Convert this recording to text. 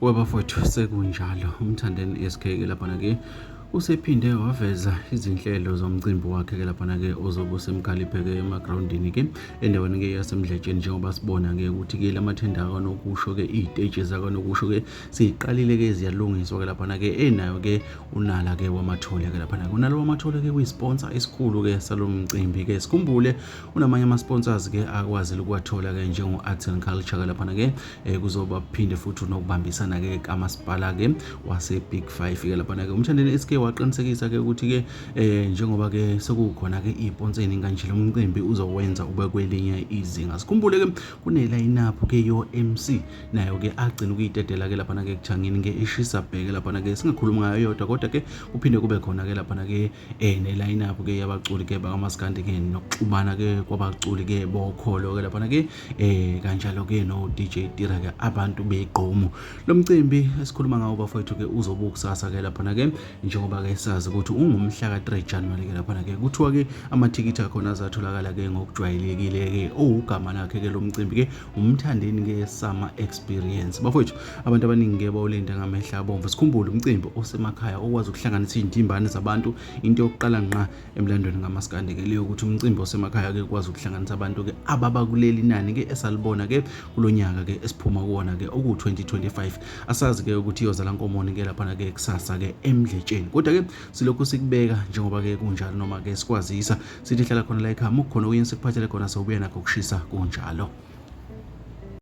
Webafowethu sekunjalo uMthandeni SK ke laphana ke usephinde waveza izinhlelo zomcimbi wakhe ke laphana ke ozobe usemkhaliphe ke emagrawundini ke endaweni ke yaseMdletsheni njengoba sibona ke ukuthi ke lamathenda akanokusho ke iy'teji zakanokusho ke siyiqalile ke ziyalungiswa ke laphana ke enayo ke uNala ke wamathole ke laphana ke uNala wamathole ke uyisponsor esikhulu ke salo mcimbi ke sikhumbule unamanye ama-sponsors ke akwazile ukuwathola ke njengo-Arts and Culture ke laphana ke kuzoba phinde futhi unokubambisana ke kamasipala ke wase Big 5 ke laphana ke uMthandeni SK waqinisekisa ke ukuthi ke njengoba ke sekukhona ke iponsa eningi kanje lo mcimbi uzowenza ube kwelinye izinga. Sikhumbule ke kune line up ke yo MC nayo ke agcina ukuyidedela ke laphana ke kuthangini ke ishisa bheke laphana ke singakhulumi ngayo yodwa kodwa ke kuphinde kube khona ke laphana ke ne line up ke yabaculi ke bakamaskandi ke nokuxubana ke kwabaculi ke bokholo ke laphana ke kanjalo ke no DJ Tira ke abantu begqomu. Lo mcimbi esikhuluma ngawo bafowethu ke uzobe ukusasa ke laphana ke njengoba ke sazi ukuthi ungumhla ka-3 January ke laphana ke kuthiwa ke amathikithi akhona azatholakala ke ngokujwayelekile ke owugama lakhe ke lo mcimbi ke uMthandeni ke Summer Experience. Bafowethu abantu abaningi ke bawulinda ngamehla abomvu. Sikhumbule umcimbi osemakhaya okwazi ukuhlanganisa izintimbane zabantu. Into yokuqala ngqa emlandweni ngamaskandi ke leyo ukuthi umcimbi osemakhaya ke ukwazi ukuhlanganisa abantu ke ababa kuleli nani ke esalibona ke kulonyaka ke esiphuma kuwona ke oku 2025. Asazi ke ukuthi iyozala nkomoni ke laphana ke kusasa ke eMdletsheni, kodwa ke silokhu sikubeka njengoba ke kunjalo noma ke sikwazisa sithi hlala khona la ekhaya, ukukhona okunye sikuphathele khona sewubuya nakho kushisa kunjalo.